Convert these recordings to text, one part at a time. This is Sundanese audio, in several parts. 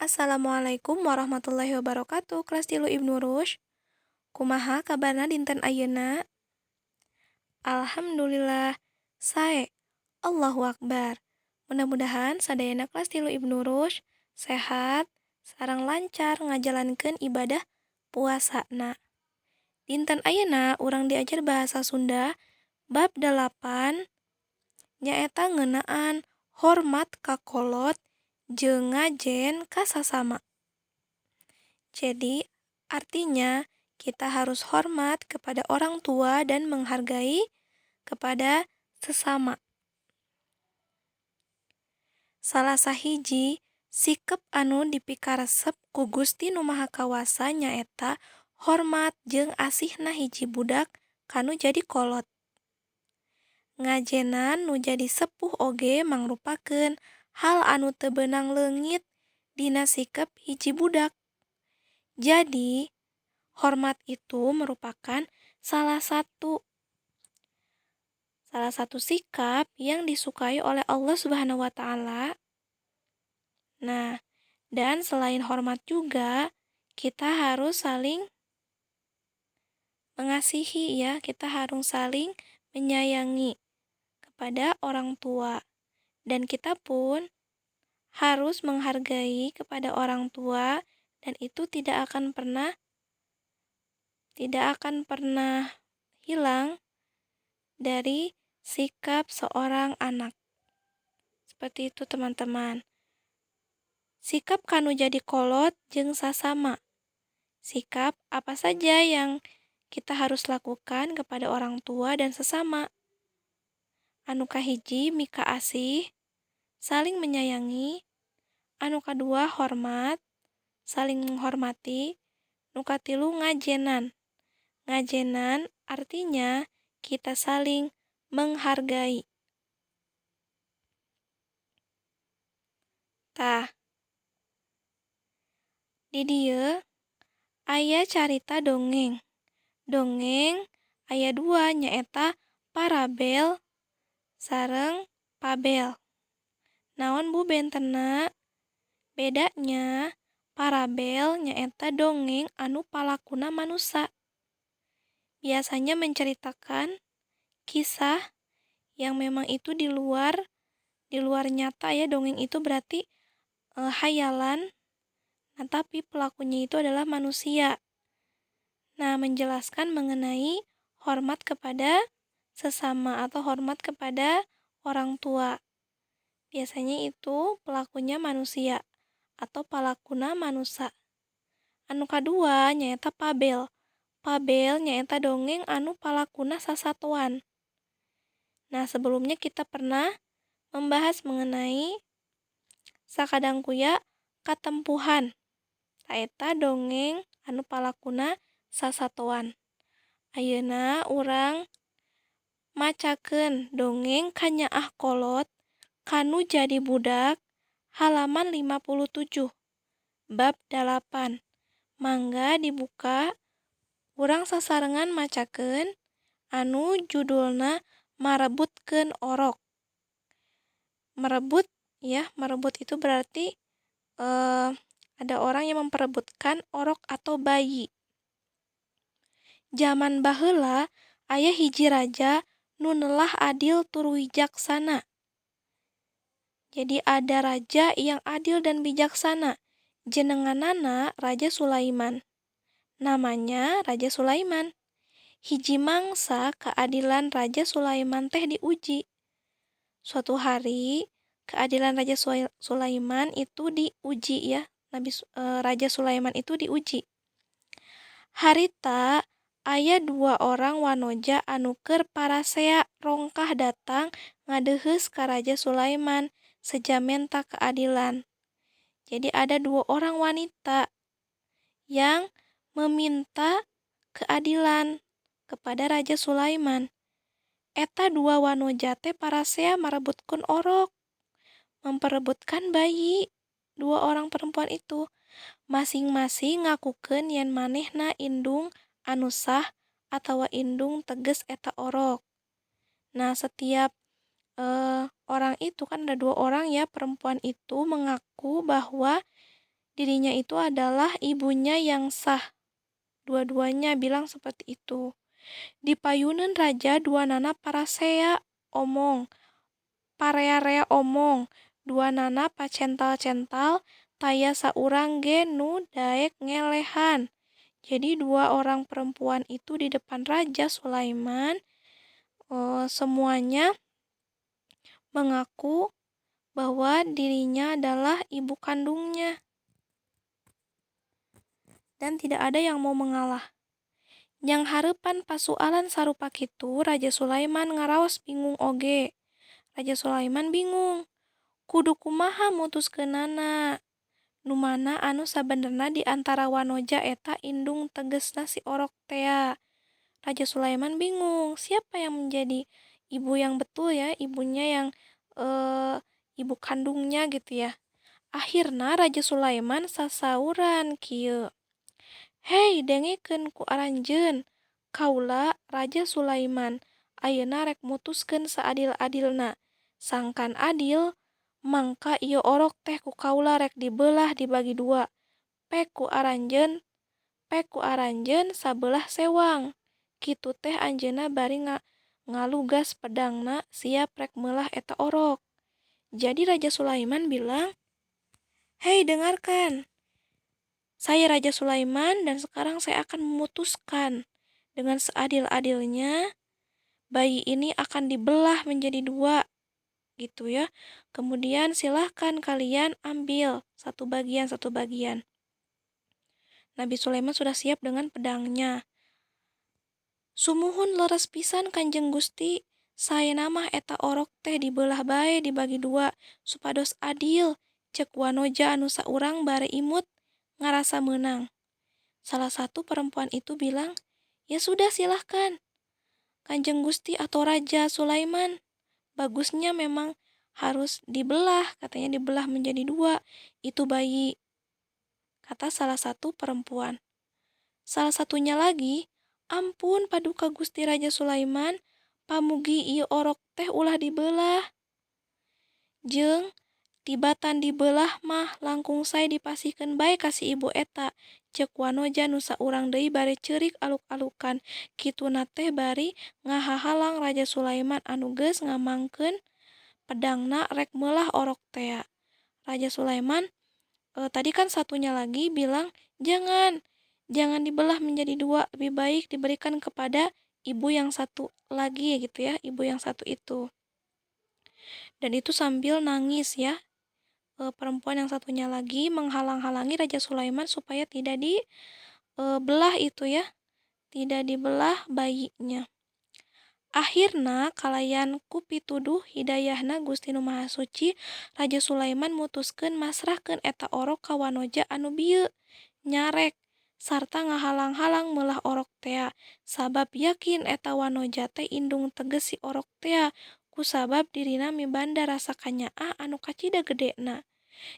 Assalamualaikum warahmatullahi wabarakatuh, kelas 3 Ibnu Rushd. Kumaha kabarna dinten ayeuna? Alhamdulillah, sae. Allahu Akbar. Mudah-mudahan sadayana kelas 3 Ibnu Rushd sehat sareng lancar ngajalankeun ibadah puasana. Dinten ayeuna urang diajar bahasa Sunda bab 8 nyaeta ngeunaan hormat ka kolot jeung ngajen ka sasama. Jadi artinya kita harus hormat kepada orang tua dan menghargai kepada sesama. Salah sahiji sikep anu dipikaresep ku Gusti Nu Maha Kawasa nyaeta hormat jeung asihna hiji budak kanu jadi kolot. Ngajenan nu jadi sepuh oge mangrupakeun hal anu teu beunang leungit dina sikep hiji budak. Jadi, hormat itu merupakan salah satu sikap yang disukai oleh Allah Subhanahu wa Ta'ala. Nah, dan selain hormat juga kita harus saling mengasihi ya, kita harus saling menyayangi kepada orang tua. Dan kita pun harus menghargai kepada orang tua, dan itu tidak akan pernah hilang dari sikap seorang anak. Seperti itu teman-teman. Sikap kanu jadi kolot jeung sasama. Sikap apa saja yang kita harus lakukan kepada orang tua dan sesama. Anu kahiji mika asih, saling menyayangi. Anu kadua hormat, saling menghormati. Nu katilu ngajenan. Ngajenan artinya kita saling menghargai. Tah, di dieu aya carita dongeng. Dongeng aya dua nyaeta parabel sareng pabel. Naon bu bentenna? Bedanya parabel nyaeta dongeng anu palakuna manusa. Biasanya menceritakan kisah yang memang itu di luar nyata ya. Dongeng itu berarti hayalan. Nah, tapi pelakunya itu adalah manusia. Nah, menjelaskan mengenai hormat kepada sesama atau hormat kepada orang tua. Biasanya itu pelakunya manusia atau palakuna manusa. Anu kadua nyaeta pabel. Pabel nyaeta dongeng anu palakuna sasatoan. Nah, sebelumnya kita pernah membahas mengenai sakadang kuya katempuhan. Taeta dongeng anu palakuna sasatoan. Ayeuna urang macakeun dongeng kanyaah kolot kanu jadi budak halaman 57 bab 8. Mangga dibuka, urang sasarengan macakeun anu judulna marebutkeun orok. Merebut ya, merebut itu berarti ada orang yang memperebutkan orok atau bayi. Zaman baheula aya hiji raja nu nelah adil tur wijaksana. Jadi ada raja yang adil dan bijaksana. Jenenganana Raja Sulaiman. Namanya Raja Sulaiman. Hiji mangsa keadilan Raja Sulaiman teh diuji. Suatu hari keadilan Raja Sulaiman itu diuji ya. Raja Sulaiman itu diuji. Harita aya dua orang wanoja anu keur parasea rongkah datang ngadeheus ka Raja Sulaiman seja menta keadilan. Jadi ada dua orang wanita yang meminta keadilan kepada Raja Sulaiman. Eta dua wanoja teh parasea marebutkeun orok, memperebutkan bayi. Dua orang perempuan itu masing-masing ngakukeun yen manehna indung anu sah atawa indung teges eta orok. Nah, setiap orang itu kan ada dua orang ya, perempuan itu mengaku bahwa dirinya itu adalah ibunya yang sah. Dua-duanya bilang seperti itu. Dipayuneun raja duanana parasea omong, parea-rea omong, duanana pacental-cental, taya saurang ge nu daek ngelehan. Jadi dua orang perempuan itu di depan Raja Sulaiman, semuanya mengaku bahwa dirinya adalah ibu kandungnya. Dan tidak ada yang mau mengalah. Nyanghareupan pasualan sarupa kitu, Raja Sulaiman ngaraos bingung oge. Raja Sulaiman bingung. Kudu kumaha mutuskeunana? Nu mana anu sabenerna di antara wanoja eta indung tegesna si orok tea. Raja Sulaiman bingung, siapa yang menjadi ibu yang betul ya, ibunya yang ibu kandungnya gitu ya. Akhirna Raja Sulaiman sasauran kieu. Hei, dengekeun ku aranjeun, kaula Raja Sulaiman ayeuna rek mutuskeun saadil-adilna. Sangkan adil, mangka ieu orok teh ku kaula rek dibelah dibagi dua. Pek ku aranjeun sabelah sewang. Kitu teh anjeunna bari ngalugas pedangna siap rek meulah eta orok. Jadi Raja Sulaiman bilang, "Hei, dengarkan. Saya Raja Sulaiman dan sekarang saya akan memutuskan dengan seadil-adilnya bayi ini akan dibelah menjadi dua gitu ya. Kemudian silahkan kalian ambil satu bagian satu bagian." Nabi Sulaiman sudah siap dengan pedangnya. Sumuhun leres pisan Kanjeng Gusti, saena mah eta orok teh dibelah bae dibagi dua supados adil, cek wanoja anu saurang bare imut ngarasa menang. Salah satu perempuan itu bilang, "Ya sudah silahkan, Kanjeng Gusti atau Raja Sulaiman. Bagusnya memang harus dibelah," katanya, dibelah menjadi dua itu bayi, kata salah satu perempuan. Salah satunya lagi, "Ampun paduka Gusti Raja Sulaiman, pamugi ieu orok teh ulah dibelah. Jeung tibatan dibelah mah langkung sae dipasihkeun bae ka si ibu eta," cek wanoja nu saurang deui bari ceurik aluk-alukan. Kituna teh bari ngahahalang Raja Sulaiman anu geus ngamangkeun pedangna rek meulah orok tea. Raja Sulaiman tadi kan satunya lagi bilang, "Jangan, jangan dibelah menjadi dua, lebih baik diberikan kepada ibu yang satu lagi gitu ya, ibu yang satu itu." Dan itu sambil nangis ya. Perempuan yang satunya lagi menghalang-halangi Raja Sulaiman supaya tidak dibelah itu ya, tidak dibelah bayinya. Akhirna kalayan ku pituduh hidayahna Gusti Nu Maha Suci, Raja Sulaiman mutuskeun masrahkeun eta orok ka wanoja anu bieu nyarek sarta ngahalang-halang meulah orok tea, sabab yakin eta wanoja teh indung teges si orok tea kusabab dirina mibanda rasa kanyaah anu kacida gedena.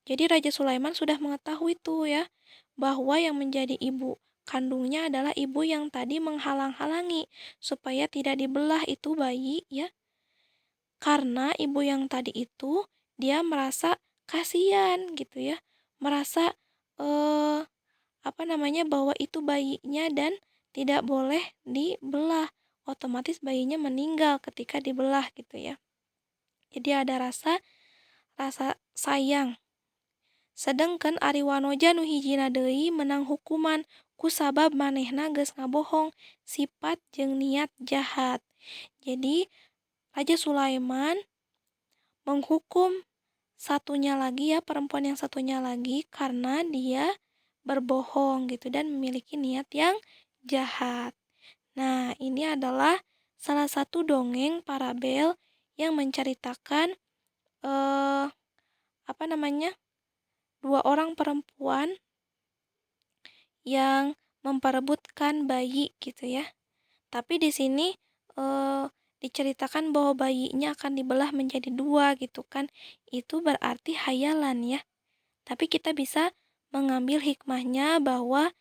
Jadi Raja Sulaiman sudah mengetahui tuh ya, bahwa yang menjadi ibu kandungnya adalah ibu yang tadi menghalang-halangi supaya tidak dibelah itu bayi ya. Karena ibu yang tadi itu dia merasa kasihan gitu ya, merasa bahwa itu bayinya dan tidak boleh dibelah. Otomatis bayinya meninggal ketika dibelah gitu ya. Jadi ada rasa sayang. Sedangkan ari wanoja nu hijina deui menang hukuman kusabab manehna geus ngabohong sifat jeung niat jahat. Jadi Raja Sulaiman menghukum satunya lagi ya, perempuan yang satunya lagi, karena dia berbohong gitu dan memiliki niat yang jahat. Nah, ini adalah salah satu dongeng parabel yang menceritakan dua orang perempuan yang memperebutkan bayi gitu ya. Tapi di sini diceritakan bahwa bayinya akan dibelah menjadi dua gitu kan. Itu berarti hayalan ya. Tapi kita bisa mengambil hikmahnya bahwa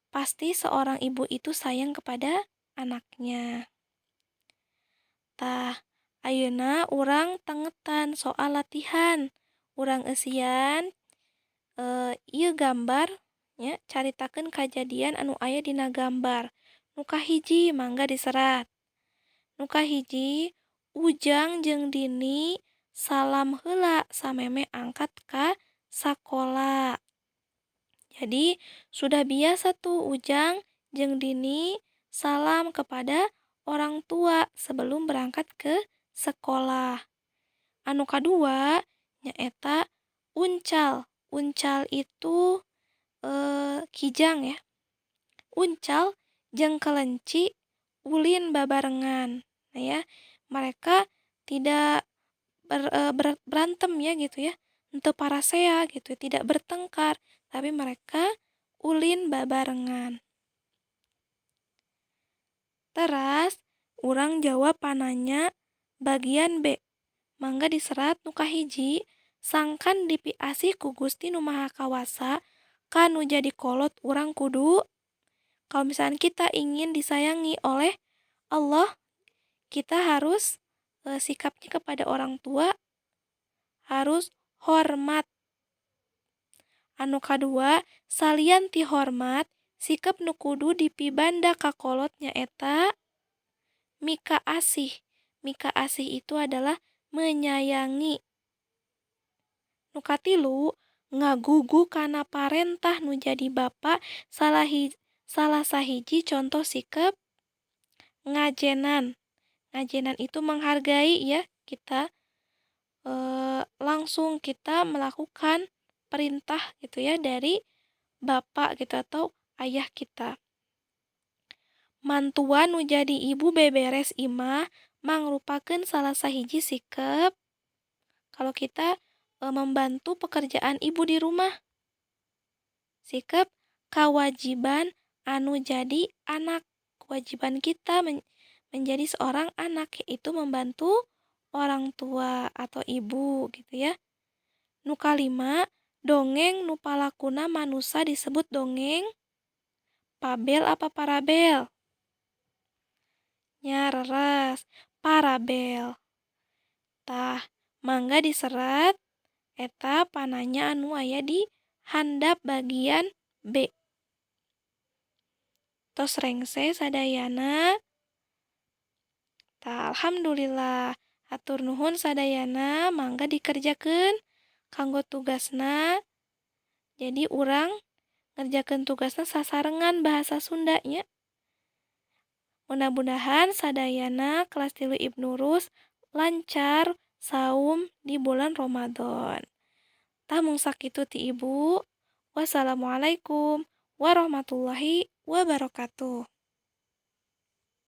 pasti seorang ibu itu sayang kepada anaknya. Tah, ayeuna urang tengetan soal latihan. Urang eusian Ieu gambar nya, caritakeun kajadian anu aya dina gambar. Nu kahiji mangga diserat. Nu kahiji, Ujang jeung Dini salam heula samemeh angkat ka sakola. Jadi sudah biasa tuh Ujang jeung Dini salam kepada orang tua sebelum berangkat ke sekolah. Anu kadua nyaeta Uncal. Uncal itu kijang ya. Uncal jeung kelenci ulin babarengan. Nah ya, mereka tidak berantem ya gitu ya. Henteu parasea gitu, tidak bertengkar, tapi mereka ulin babarengan. Teras urang jawab pananya bagian B. Mangga diserat nu kahiji, sangkan dipiasih ku Gusti Nu Maha Kawasa ka nu jadi kolot urang kudu. Kalau misalnya kita ingin disayangi oleh Allah, kita harus sikapnya kepada orang tua harus hormat. Anu kadua, salian ti hormat, sikap nu kudu dipibanda ka kolot nyaeta mika asih. Mika asih itu adalah menyayangi. Nu katilu, ngagugu kana parentah nu jadi bapa salah sahiji contoh sikap ngajenan. Ngajenan itu menghargai ya, kita langsung kita melakukan perintah gitu ya dari bapak gitu atau ayah kita. Mantuan nu jadi ibu beberes imah mangrupakeun salah sahiji sikap kalau kita membantu pekerjaan ibu di rumah. Sikap kewajiban anu jadi anak. Kewajiban kita menjadi seorang anak yaitu membantu orang tua atau ibu gitu ya. Nu kalima, dongeng nu palakuna manusa disebut dongeng pabel apa parabel? Nya leres, parabel. Tah, mangga diserat eta pananya anu aya di handap bagian B. Tos rengse sadayana. Tah, alhamdulillah. Hatur nuhun sadayana, mangga dikerjakeun kanggo tugasna. Jadi urang ngerjakeun tugasna sasarengan bahasa Sunda nya. Mudah-mudahan sadayana kelas 3 Ibnu Rus lancar saum di bulan Ramadan. Tah mung sakitu ti ibu. Wassalamualaikum warahmatullahi wabarakatuh.